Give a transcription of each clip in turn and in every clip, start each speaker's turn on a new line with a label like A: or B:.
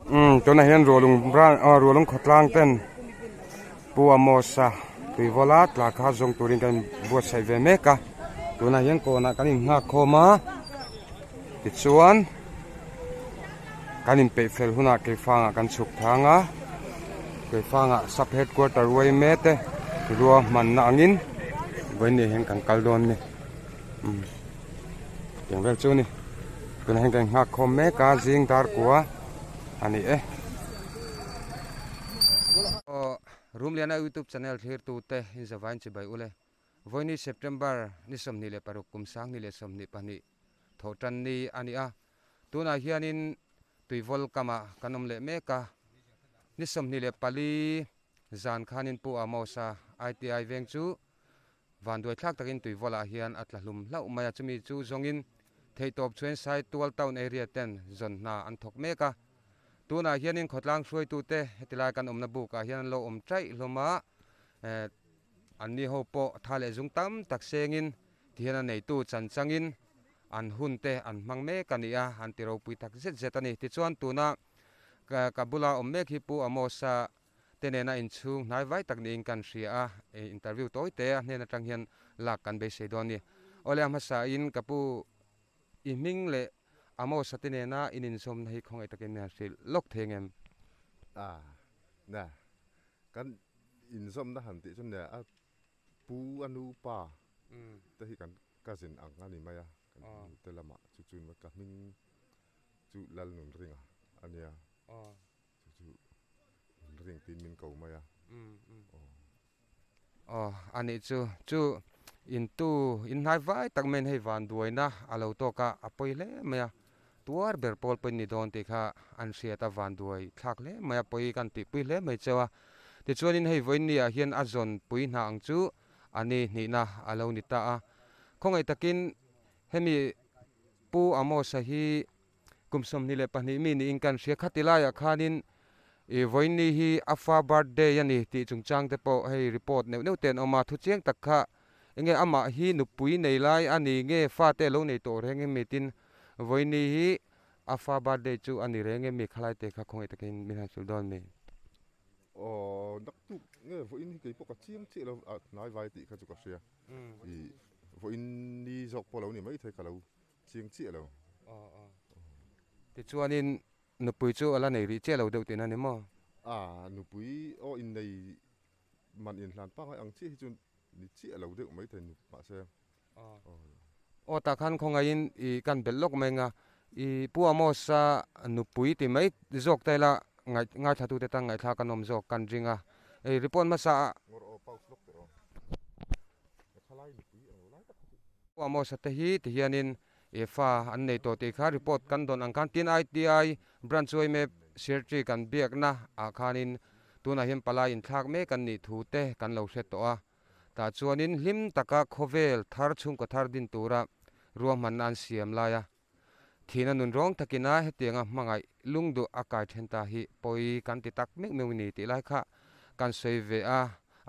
A: Umm tunah hian Rualung branch aw Rualung khawtlang ten Pu Amos-a tuivawla tla kha zawng turin kan buatsaih ve mek a tunah hian kawnah kan innghak khawm a tichuan kan inpeih fel hunah keifangah kan chhuk thang a keifangah sub headquarter yma te ruahmanna angin vawiin hian kan kal dawn a ni umm tiang vel chu a ni tunah hian kan innghak khawm mek a zing dar kua a ni e. Aw Rumliana youtube channel thlir tu te in zavain chibai ule vawiini September ni 26 kum 2022 thawh tan ni a ni a tunah hianin tuivawl kamah kan awm leh mek a ni 24 zan khanin Pu Amos-a ITI veng chu Vanduai thlak takin tuivawlah hian a tla hlum hlauh mai a, chumi chu zawngin theihtawp chhuain Saitual town area ten zawn hna an thawk mek a. Tunah hianin khawtlang hruaitute heti lai kan awmna bukah hian an lo awm chaih hlawm a, anni ho pawh tha leh zung tam tak sengin tihian a neitu chan changin an hun te an hmang mek a ni a, an ti ropui tak zet zet a ni. Tichuan tuna ka bula awm mek hi Pu Amos-a te nena inchhung hnai vai tak niin kan hria a, interview tawi te a hnen atang hian lak kan beisei dawn a ni. Awle a hmasa in ka pu i hming leh Amos-a te nena in inzawmna hi khawngaih takin min han hrilh lawk thei ang em?
B: A, nè, kan inzawmna han tih chu nè, a pu a nu pa te hi kan cousin ang a ni mai a, kan nu te lamah chu chu ka hming chu Lalnunringa a nia. Chu chu ring tin min ko mai a.
A: Aw a nih chu. Chu intu in hnai vai tak maiin hei vanduaina a lo tawk a, a pawi hle mai a. Tuar ber pawl pawhin ni dawn tih kha an hriat a, vanduai thlak hle mai a, pawi kan tihpui hle mai cheu a. Tichuanin hei vawiin ni ah hian a zawn pui hna ang chu a ni hnihna a lo ni ta a. Khawngaih takin hemi Pu Amos-a hi Kum 22 mi niin kan hria. Khati laiah khanin i vawiinni hi a fa birthday a ni tih chungchang te pawh hei report neuh neuh te an awm a. Thu chiang tak kha enge amah hi nupui nei lai a ni nge fate a lo nei tawh reng em mi tin vawiinni hi a fa birthday chu a ni reng em mi khalai te kha khawngaih takin min han hrilh dawn mi.
B: Aw naktuk nge vawiin hi keipawh ka chiang chiah lo a hnai vai tih kha chu ka hria. I vawiinni zawk pawh lo ni maithei ka lo Chiang chiah lo.
A: Tichuanin nupui chu a la nei rih chiah lo deuh tihna ni maw?
B: A, nupui aw innei man inhlan pangngai ang chiah hi chu ni chiah lo deuh maithei nu mahse.
A: Aw tah khan khawngaihin i kan belh lawk mai anga i Pu Amos-a nupui ti mai zawk ta ila ngaithlatute tan ngaihthlak an awm zawk kan ring a. Ei report hmasa a.
B: Ngawr aw pause lawk teh aw. Khalai nupui ang lo lai tak kha chu.
A: Pu Amos-a te hi ti hianin i fa an nei tawh tih kha report kan dawn ang khan tin ITI branch yma secretary kan biakna ah khanin tunah hian palai inthlak mek an nih thu te kan lo hre tawh a. Tah chuanin hlim taka khawvel thar chhungkaw thar din tura ruahmanna an siam lai a. Thihna nun rawng takina hetianga hmangaih lungduh a kai then ta hi pawi kan ti tak meuh meuh ni tih lai kha kan sawi ve a,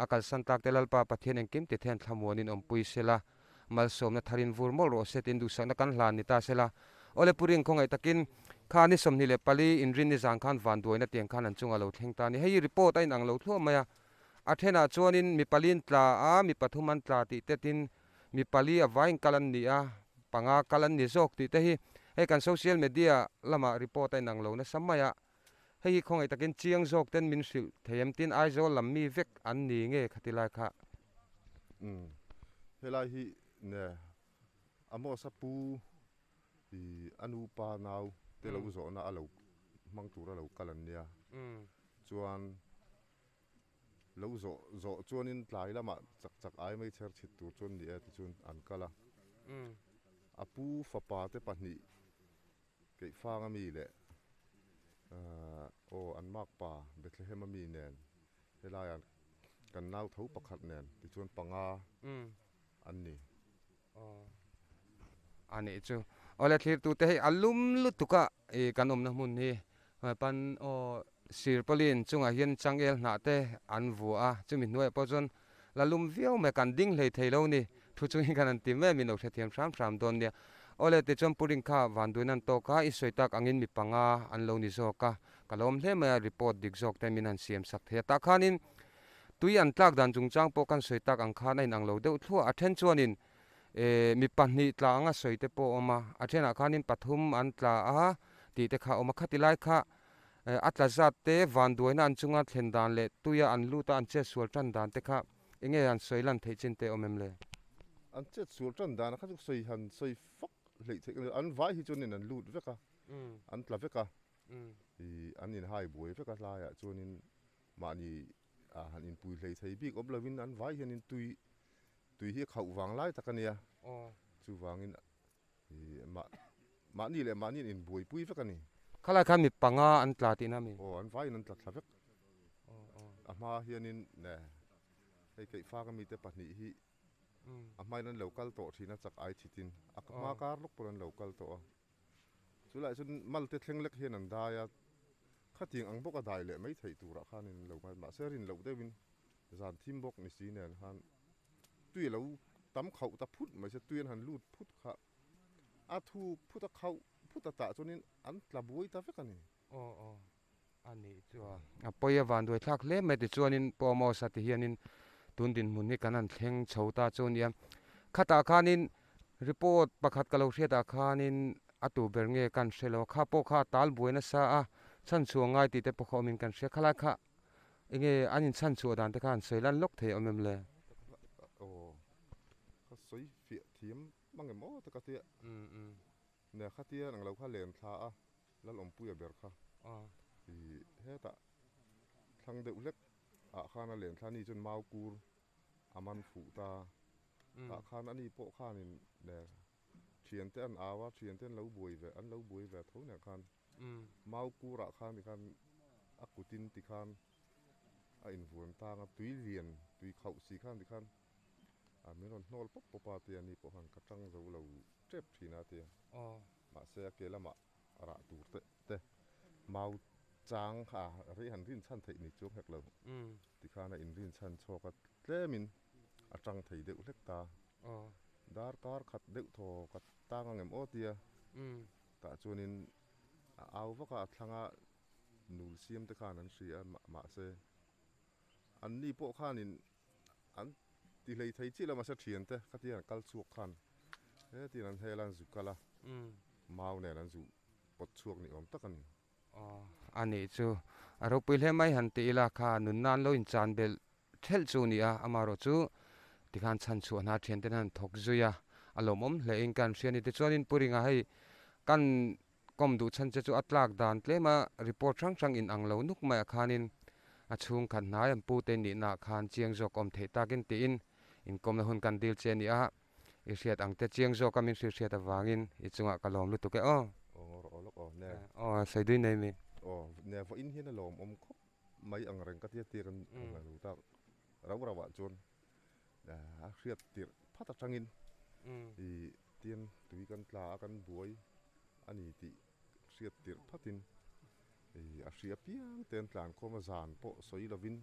A: a kalsan tak te Lalpa Pathian engkim ti then thlamuanin awmpui sela, malsawmna tharin vur mawlh rawh se tiin duhsakna kan hlan ni ta sela. Awle Pu Ring khawngaih takin kha ni 24 inrin ni zan khan vanduaina tiang khan an chunga lo thleng ta a ni. Hei hi report a inang lo thluah mai a, a thenah chuanin mi paliin tla a, mi pathum an tla tih te tin Mi pali a vain kal an ni a, panga kal an ni zawk tih te hi hei kan social media lamah report a inang lo nasa mai a, hei hi khawngaih takin chiang zawk ten min hrilh thei em tin Aizawl lam mi vek an ni nge khati lai kha.
B: Umm helai hi ne Amos a pu i a nu pa nau te lo zawhna a lo hmang tura lo kal an nia chuan Lo zawh zawh chuanin tlai lamah chak chak ai mai chher chhit tur chuan ni e tichuan an kal a. A pu fapa te pahnih Keihfanga mi leh aw an makpa Bethlehem a mi nen helaiah kan nau tho pakhat nen tichuan panga an ni.
A: A nih chu. Awle thlirtute hei a lum lutuk a i kan awmna hmun hi pan aw sir pawlin chungah hian changel hnah te an vuah a chumi hnuaiah pawh chuan la lum viau mai kan ding hlei thei lo ni thu chungin kan han ti mai a min lo hrethiam hram hram dawn nia. Awle tichuan Puring kha vanduin an tawk a i sawi tak angin mi panga an lo ni zawk a. Ka lawm hle mai a, report dik zawk te min han siam sak thei a. Tah khanin tui an tlak dan chungchang pawh kan sawi tak ang khan a inang lo deuh thluah. A then chuanin eh mi pahnih tla anga sawi te pawh a awm a, a thenah khanin pathum an tla a tih te kha a awm a. Khati lai kha eh a tla zat te vanduaina an chunga thlen dan leh tuia an lut a an chet sual tan dan te kha enge an sawi lan theih chin te awm em le?
B: An chet sual tan dan kha chu sawi han sawi fak hleih theih ka ni lo. An vai hi chuanin an lut vek a, an tla vek a. Ih an inhai buai vek a hlaiah chuanin mahni ah han inpui hlei thei bik awm lovin an vai hianin tui tui hi a khauh vang lai tak a nia chuvangin ih mah mahni leh mahni an inbuaipui vek a ni.
A: Khalai khan mi panga an tla tihna a mi?
B: Aw an vaiin an tla thla vek a hma hianin ne hei keihfak a mite pahnih hi a hmain an lo kal tawh thin a chak ai thitin a hma kar lawk pawn an lo kal tawh a. Chulaiah chuan malte thleng lek hian an dai a, khatiang ang bawk a dai leh mai theih turah khanin lo ngai mahse rin loh deuhin zan thim bawk ni si nen khan tui a lo tam khauh ta phut mai se tui an han lut phut kha a thuk phut a khauh phut a tah chuanin an tla buai ta vek a ni.
A: Aw aw a nih chuan a pawi a van duai thlak hle mai tichuanin Pawmawsa ti hianin tun dinhmun hi kan han thleng chho ta chu nia. Khatah khanin report pakhat ka lo hriatah khanin a tu ber nge kan hre lo a, kha pawh kha a tal buai nasa a, chhanchhuah ngai tih te pawh kha awmin kan hria. Khalai kha enge an inchhanchhuah dan te kha han sawi lan lawk thei awm em le?
B: Aw ka sawi fiah thiam mang em aw te ka tia. Nia khatia ang lo kha len thla a. Lalawmpuia ber kha i hetah thlang deuh hlek ah khan a len thla ni chuan mau kur a man fuh ta tah khan ani pawh khanin le thiante an au a thiante an lo buai ve an lo buai ve tho nen khan mau kur ah khan tikhan a kutin tikhan a invuan tang a tui lian tui khauh si khan tikhan a min rawn hnawl pawp pawp a tia ani pawh khan ka tang zo lo tep thin a tia mahse a ke lamah rah tur te te mau chang kha rei han rin chhan theih ni chuang hek lo tikhan a inrin chhan chhawk a tlemin a tang thei deuh hlek ta darkar khat deuh thaw ka tang ang em aw tia tah chuanin a au vak a a thlanga nul siam te khan an hria a mahse anni pawh khanin an ti hlei thei chiah lo mahse thiante khatia an kal chhuak khan hetin an hel a an zu kal a mau nen an zu pawt chhuak ni awm tak a ni.
A: Aw a nih chu a ropui hle mai han ti ila kha nunna an lo inchan belh thelh chu a ni a amaherawh chu tikhan chhan chhuah hna thiante hian an thawk zui a a lawmawm hle in ka han hria a ni tichuanin Pu Ringa hei kan Kawm duh chhan che chu a tlak dan tlem a, report hrang hrang in ang lo nuk maiah khanin a chhung khat hnai an pu te nihna ah khan chiang zawk awm theih takin tiin inkawmna hun kan dil che a ni a, i hriat ang te chiang zawk a min hrilh hriat avangin i chungah ka lawm lutuk e aw.
B: Aw rawh aw lawk aw ne.
A: Aw sawi dui nei mi.
B: Aw ne vawiin hian a lawmawm khawp mai ang reng ka tia tir an lo tak rau rau ah chuan a hriat tirh phat atangin i tin tui kan tla a kan buai a ni tih hriat tirh phatin i a hria piang te an tlan khawm a zan pawh sawi lovin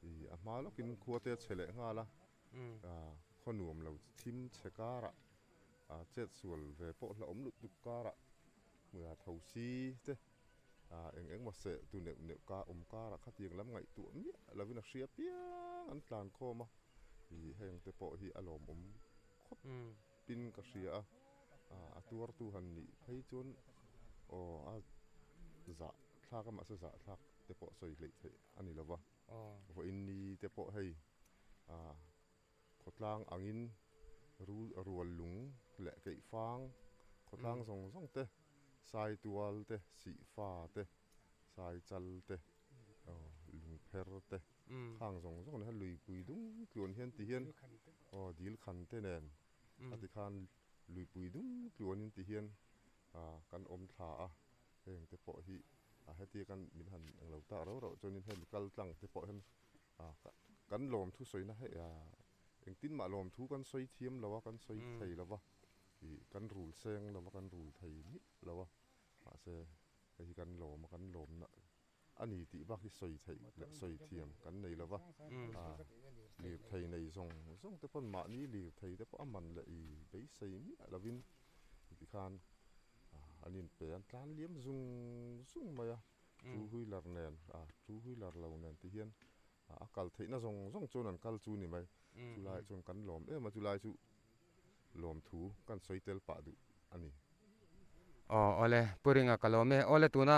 B: i a hma lawkin khua te a chhe leh nghal a khaw nuam lo thim chhe karah a chet sual ve pawh hlauhawm lut lut karah hmuiha tho si te eng eng maw seh tu neuh neuh ka awm karah khatiang lam ngaihtuah miah lovin a hria piang an tlan khawm a ih heng te pawh hi a lawmawm khawp pin ka hria a a tuartu han nih phei chuan aw a zah thlak a mahse zah thlak te pawh sawi hleih theih a ni lova vawiin ni te pawh hei Khawtlang angin rual lung leh keihfang khawtlang zawng zawng te, saitual te, sihfa te, saichal te, lungpher te, khang zawng zawng nen luipui dung tluan hian ti hian aw dil khan te nen a ti khan luipui dung tluanin ti hian kan awm thla a, heng te pawh hi hetia kan min han englo tak rauh rauh chuanin hemi kal tlang te pawh hian Kan lawmthu sawina hei engtin mah lawmthu kan sawi thiam lo a, kan sawi thei lo va, ih kan rul seng lo va, kan rul thei miah lo a, mahse hei hi kan lawm a, kan lawmna a ni tih bak hi sawi theih leh sawi thiam kan nei lo va, lirthei nei zawng zawng te pawn mahni lirthei te pawh a man leh i beisei miah lovin tikhan an inpe an tlan liam zung zung mai a. Two wheeler nen a two wheeler lo nen ti hian a kal theihna zawng zawng chuan an kal chu ni mai. Chulai chuan kan lawm em a chulai chu lawmthu kan sawi tel pah duh a ni.
A: Aw awle Pu Ringa ka lawm e. Awle tuna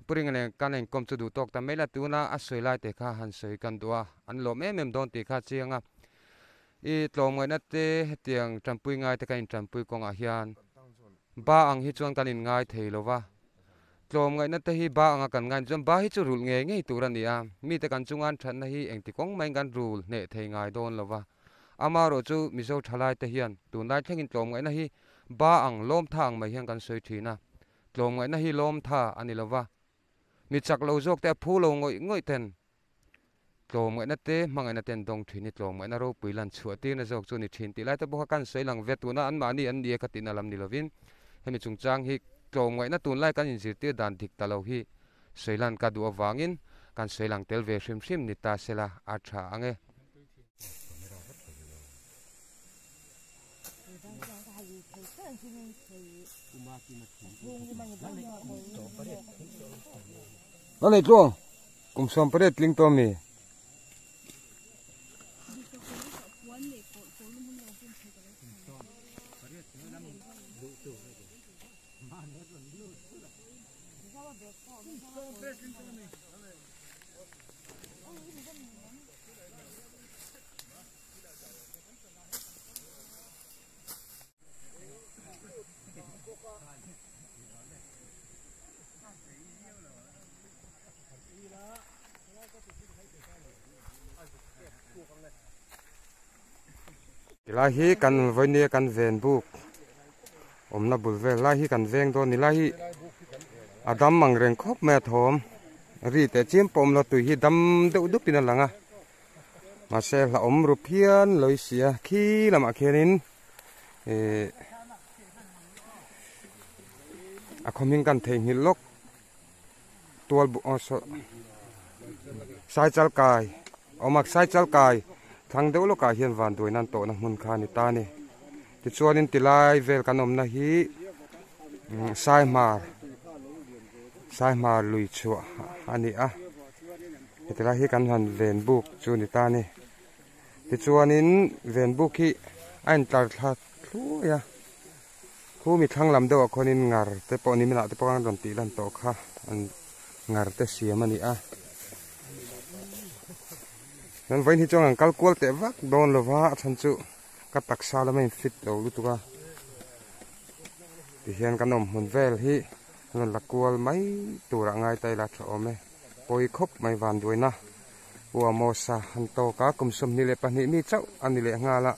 A: Pu Ringa nen kan inkawm chu duh tawk ta mai la tuna a sawi lai te kha han sawi kan duh a an lawm em em dawn tih kha a chiang a. I tlawmngaihna te hetiang tanpui ngai te kan intanpui kawngah hian ba ang hi chuan kan inngai thei lo va. Tlawmngaihna te hi ba anga kan ngai chuan ba hi chu rulh ngei ngei tur a ni a, mite kan chunga an thatna hi engti kawng maiin kan rul hneh thei ngai dawn lo va. Amaherawh chu Mizo thalai te hian tunlai thlengin tlawmngaihna hi ba ang lawmtha ang mai hian kan sawi thin a, tlawmngaihna hi lawmtha a ni lo va, mi chak lo zawk te a phu lo ngawih ngawih ten tlawmngaihna te hmangaihna te an dawng thin hi tlawmngaihna ropui lan chhuah tirna zawk chu a ni thin tih lai te pawh kha kan sawi lang ve tuna anmahni an ni e ka tihna lam ni lovin hemi chungchang hi tlawmngaihna tunlai kan inzirtir dan dik ta lo hi sawi lan ka duh avangin kan sawi lang tel ve hrim hrim ni ta sela a tha ang e. Lo nei tluang. Kum 18 tling tawh mi. Tilai hi kan vawinia kan ven buk awmna bul vel lai hi kan veng dawn ni lai hi a dam ang reng khawp mai a thawm ri teh chiam pawh awm lo tui hi dam deuh dup in a lang a mahse hlauhawm ru phian lo i si a khi lamah khianin ihh a khawhming kan theihnghilh lawk. Tual bu aw saw sai chal kai awm a sai chal kai thlang deuh lawkah hian van duai nan tawhna hmun kha a ni ta a ni tichuanin tilai vel kan awmna hi sai hmar sai hmar lui chhuah a ni a heti lai hi kan han ven buk chu a ni ta a ni tichuanin ven buk hi a intlar thla thluai a. Khu mi thlang lam deuhah khuanin ngar te pawh ni minah te pawh an rawn tih lan tawh kha an ngar te siam a ni a. Chuan vawiin hi chuan an kal kual teh vak dawn lo va a chhan chu ka taksa lama in fit lo lutuk a. Tihian kan awm hmun vel hi an rawn la kual mai turah ngai ta ila tha awm e. Pawi khawp mai van duaina U Amosa an tawk a kum 22 mi chauh a ni leh nghal a.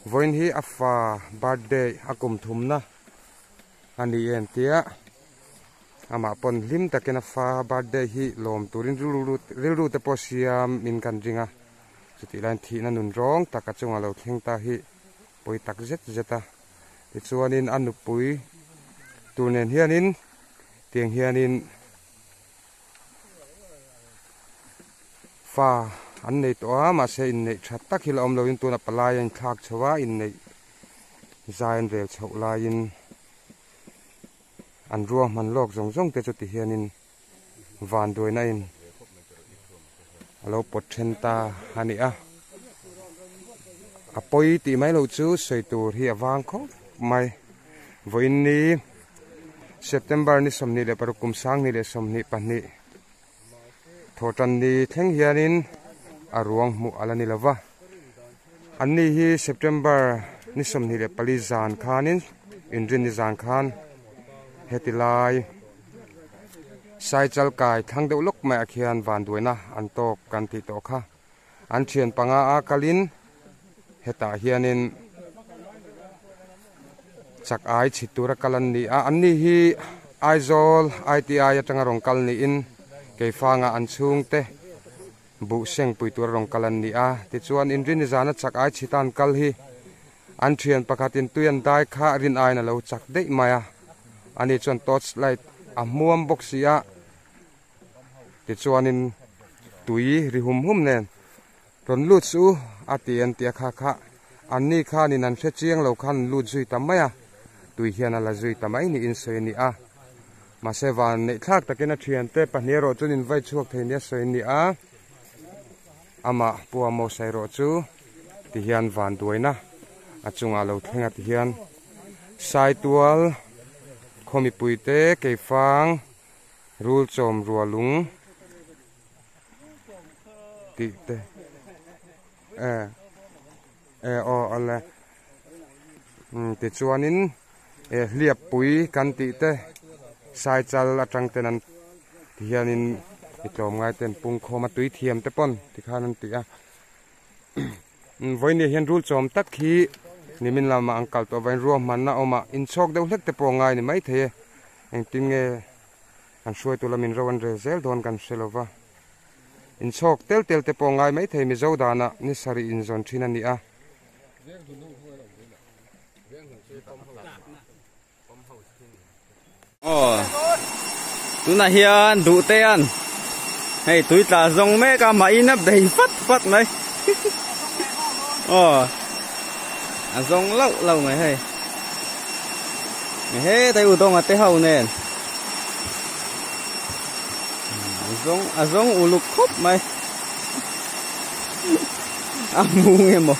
A: Vawiin hi a fa birthday a kum thumna a ni em tia amah pawn hlim takin a fa birthday hi lawm turin rilru te pawh siam in kan ring a chutih laiin thihna nun rawng tak a chungah lo thleng ta hi pawi tak zet zet a tichuanin a nupui tur nen hianin tiang hianin. Fa an nei tawh a mahse inneih tha tak hi la awm loin tuna palai a inthlak chho a inneih zai an rel chhoh laiin an ruahman lawk zawng zawng te chu ti hianin vanduaina in a lo pawt then ta a ni a a pawi tih mai loh chu sawi tur hi a vang khawp mai vawiin ni. September ni 26 kum 2022 thawhtan ni thleng hianin a ruang hmuh a la ni lova. Anni hi September ni 24 zan khanin inrin ni zan khan heti lai Saichal kai thlang deuh lawk maiah khian vanduaina an tawk kan tih tawh kha. An thian panga a kalin hetah hianin chak ai chhit tura kal an ni a anni hi Aizawl ITI atanga rawn kal niin keifanga an chhungte buh seng pui tura rawn kal an ni a tichuan inrini zana chak ai chhita an kal hi an thian pakhatin tui an dai kha rin aiin a lo chak daih mai a ani chuan torch light a hmuam bawk si a. Tichuanin tui ri hum hum nen rawn lut chu a ti an ti a kha kha anni khanin an hre chiang lo khan an lut zui ta mai a tui hian a la zui ta mai niin sawi a ni a. Mahse van neih thlak takin a thiante pahnih erawh chuan invai chhuak thei nia sawi a ni a, amah Pu Amos erawh chu tihian van duaina a chungah lo thleng a tihian Saitual khaw mipuite keifang rul chawm rualung tih te eh eh aw awle tichuanin eh hliappui kan tih te saichal atang ten an ti hianin mi tlawmngai ten pungkhawm a tui thiam te pawn tikhan an ti a vawiin ah hian rul chawm tak hi nimin lamah an kal tawh avangin ruahmanna awmah inchhawk deuh hlek te pawh a ngai ni maithei e engtin nge an hruaitu lamin ro an rel zel dawn kan hre lova. Inchhawk tel tel te pawh ngai maithei Mizo danah ni sarih inzawn thin a ni a.
C: Aw tunah hian duh te an hei tui tla zawng mek a mah in a bei fat fat mai aw a zawng lauh lauh mai hei hetai u dawnga te ho nen. A zawng a zawng uluk khawp mai a hmu nge maw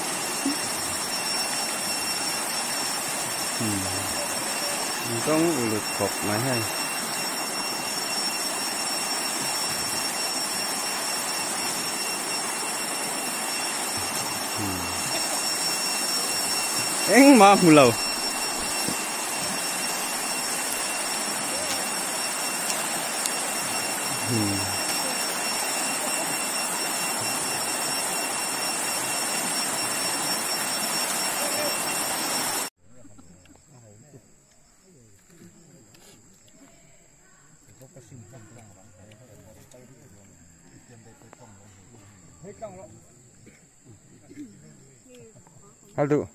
C: a zawng uluk khawp mai hei engmah a hmu lo.
A: Hal duh.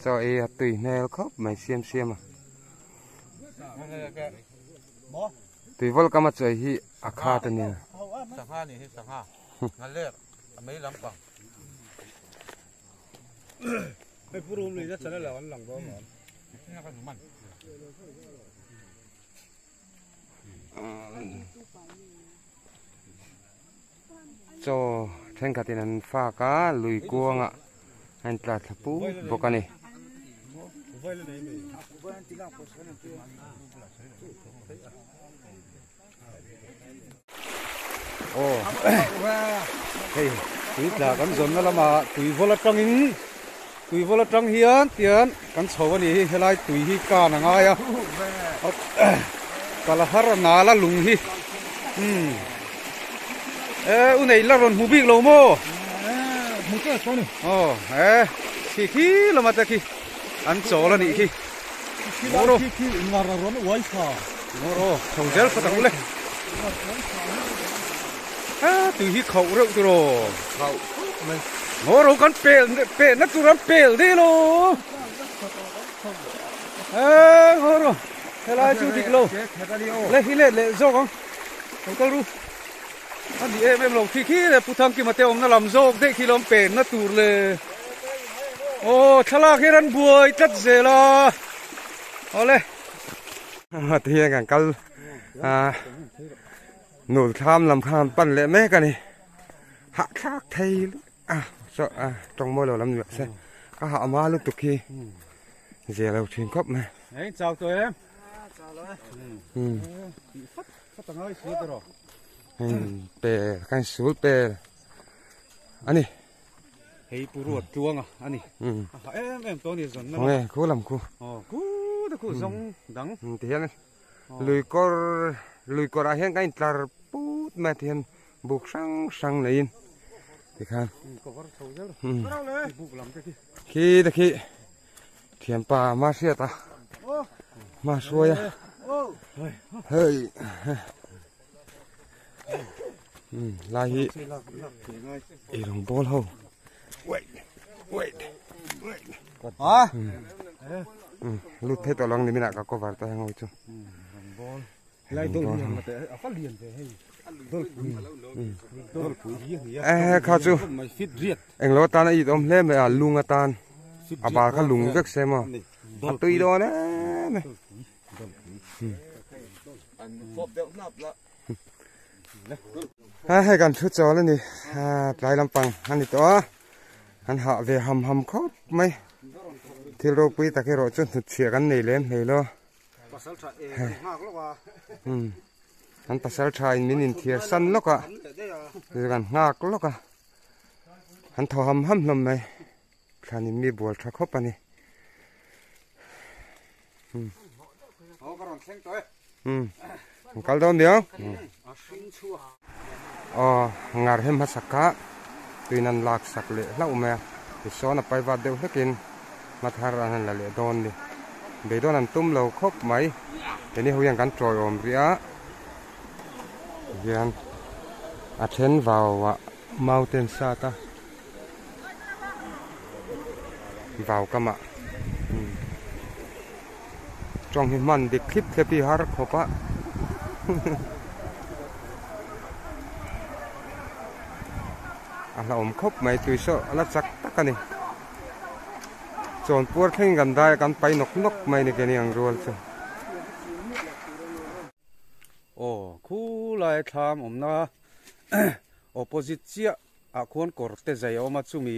A: Chaw ei a tui hmel khawp mai siam siam a. Tui vawl kam a chawi hi a khat a nia.
D: Sangha ni hi sangha. Ngalek a mei lampang.
E: Hei pu rum lui na chana lo an lang dawn maw?
A: Chaw thenkhatin an fak a, lui kuangah a in tla thla puk bawk a ni.
E: Aw hei tui tla kan zawnna lamah tui vawl atangin tui vawl atang hian tian kan chho a ni hi helai tui hi kan a ngai a kalahar a nal a lung hi umm e u nei la rawn hmu bik lo maw aw e khi khi lama te khi an chawl a nih khi. Ngawr aw chho zel phawt ang le. A tui hi khauh reuh tur aw.
D: Khauh khawp mai.
E: Ngawr aw kan pel pehna tur an pel daih lo. A ngawr aw helai chu dik lo. Le hi let leh zawk ang. Lo kal ru. A ni em em lo khi khi le Pu Thangkima te awmna lam zawk daih khi lo an penna tur le. Aw thlalak hian an buai tlat zel a awle.
A: Ti hian kan kal ah nul thlam lam kha an pan leh mek a ni hahthlak thei a saw a tawng mawi lo lam ni se ka hah ma lutuk hi zia lo thin khawp mai.
E: Eng chau tawh em? Tih fat fat a ngai si tawh.
A: Pel kan sul pel a ni.
E: Hei pu ruat tluanga a ni. A ha em em tawh a ni zawn na.
A: Nge khu lam khu.
E: Aw khu te khu zawng dang.
A: Ti hian lui kawr lui kawrah hian kan intlar put mai a ti hian buk hrang hrang neiin tikhan.
E: Cover chho zel buk lam te khi.
A: Khi te khi thianpa ma hriat a ma hruai a hei lai hi ei rawng bawl ho wait wait wait lut phei tawh lo ang niminah ka cover ta heng ho chu
E: lai dawlh hi ang a fa lian ve hei dawlh pui dawlh pui hi a ni a
A: eh kha chu englo atan a it awm hle mai a lung atan a bar kha lung vek se maw a tui dawn em e. Ha hei kan thu chawl a ni tlai lampang a ni tawh a an hah ve ham ham khawp mai thil ropui tak erawh chu hnutchhiah kan nei lem hlei lo an pasal tha in min inthiar san lawk a kan nghak lawk a an thaw ham ham hlawm mai thlanin mi bual tha khawp a ni. Um kal dawn nia aw ngar hem hmasak kha tuin an lak sak leh hlauh mai a tisawn a paivat deuh hlekin hma thar an han la leh dawn ni beidawn an tum lo khawp mai keini ho hian kan tawiawm rih a hian a then vauah mountain sat a. Vau kamah tawng hi hman dik thlip thlep hi har khawp a a hlauhawm khawp mai tui saw a la chak tak a ni chawnpuar thlengin kan dai a kan pai nawk nawk mai a ni keini ang rual chu.
E: Aw khulai thlam awmna opposite chiah ah khuan kawr te zai a awm a chumi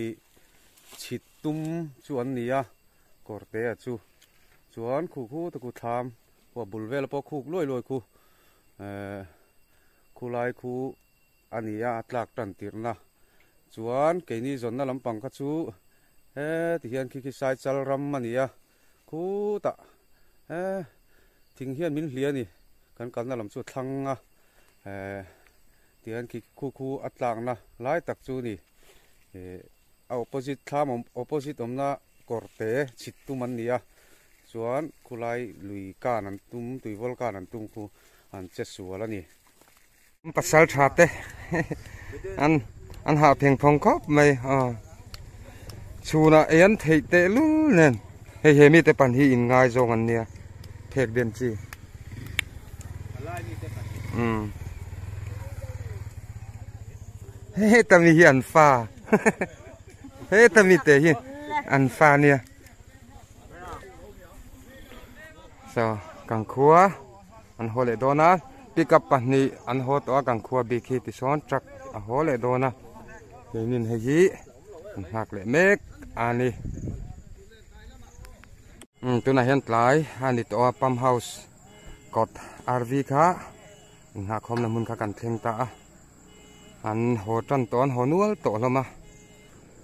E: chhit tum chu an ni a kawr te a chu chuan khu khu te khu thlam pawh a bul vel pawh khuk luai luai khu ehh khulai khu a ni a a tlak tan tirhna chuan keini zawnna lampang kha chu heti hian khi khi sai chal ram a ni a khutah ehh thing hian min hliah a ni kan kalna lam chu a thlang a ehh. Tihian khi khu khu a tlakna lai tak chu ni ih a opposite thlam awm opposite awmna kawr te chhit tum an ni a chuan khulai lui kan an tum tui vawl kan an tum khu an che sual a ni.
A: Pasal tha te an an hah pheng phawng khawp mai aw chhunah ei an theih teh lul nen hei he mite pan hi in ngai zawng an nia phek den chi umm heta mi hi an fa heta mi te hi an fa nia saw kan khua. An haw leh dawn a, pickup pahnih an haw tawh a kan khua bik hi tisawn truck a haw leh dawn a, keinin hei hi an nghak leh mek a ni. Umm tunah hian tlai a ni tawh a pump house kawt RV kha inghahkhawmna hmun kha kan thleng ta a, an haw tan tawh an haw nual tawh hlawm a,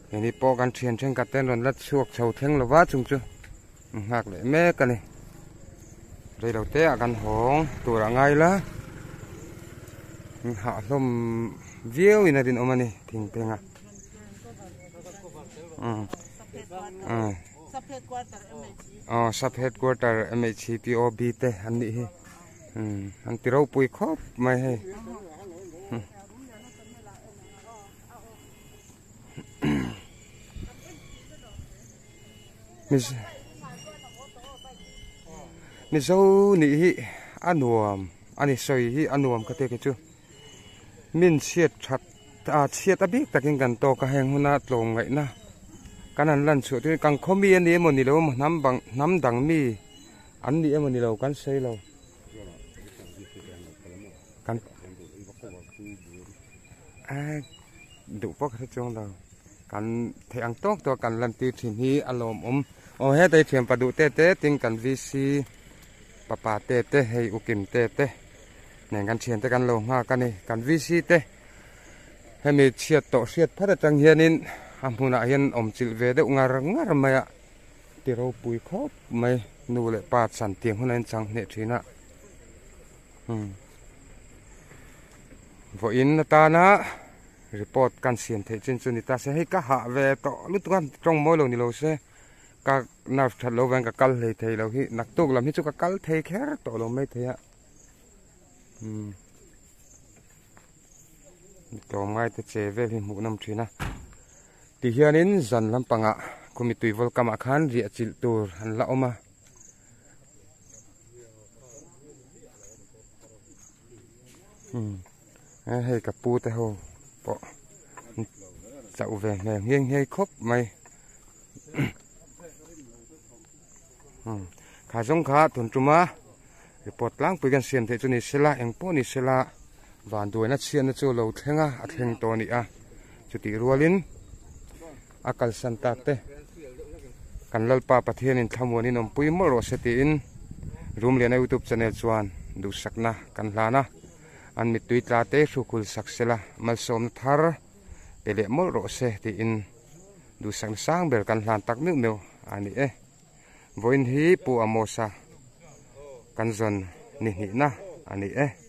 A: keini pawh kan thian thenkhat te an rawn la chhuak chho thleng lo va chung chu. Nghak leh mek a ni. Reilo te ah kan hawng tur a ngai la. Hah hlawm viau in a rinawm a ni thing pheng a. Aw sub headquarter MHCPOB te an nih hi. An ti ropui khawp mai hei. Mizo nih hi a nuam a ni sawi hi a nuam ka ti kei chu min chhiat that a chhiat a bik takin kan tawk a heng huna tlawm ngaihna kan han lan chhuah chu kan khaw mi a ni emaw ni lo emaw hnam bang hnam dang mi an ni emaw ni lo kan sawi lo kan duh pawh ka hre chuang lo. Kan theih ang tawk tawk kan lan tir thin hi a lawmawm. Aw heta hi thianpa duh te te tin kan VC papa te te hei ukim te te nen kan thiante kan lo nghak a ni. Kan VC te hemi chhiat tawh hriat phat atang hianin a hmunah hian awm chilh ve deuh ngar ngar mai a ti ropui khawp mai. Nu leh pa chan tiang hunah hian chang hneh thin a. Umm vawiin atana. Report kan siam theih chin chu ni ta se hei ka hah ve tawh lutuk a tawng mawi lo ni lo se ka nerve that lo vang ka kal hlei thei lo hi naktuk lam hi chu ka kal thei kher tawh lo mai thei a umm tlawm ngai te che vel hi hmuh nawm thin a ti hianin zan lampangah khumi tui vawl kamah khan riah chilh tur an la awm a. Hei ka pu te ho pawh chauh ve hmel nghe nghe khawp mai kha zawng kha tun tuma Report tlangpui kan siam theih chu ni sela, eng pawh ni sela vanduaina chhiatna chu lo thleng a, a thleng tawh a ni a. Chutih rualin a kalsan tak te kan Lalpa Pathianin thlamuanin awmpui mawlh rawh se tiin Rumliana YouTube channel chuan duhsakna kan hlan a. An mittui tla te hrukhul sak sela malsawmna thar pe leh mawlh rawh se tiin duhsakna sang ber kan hlan tak meuh meuh a ni e. Vawiin hi Pu Amosa kan zawn ni hnihna a ni e.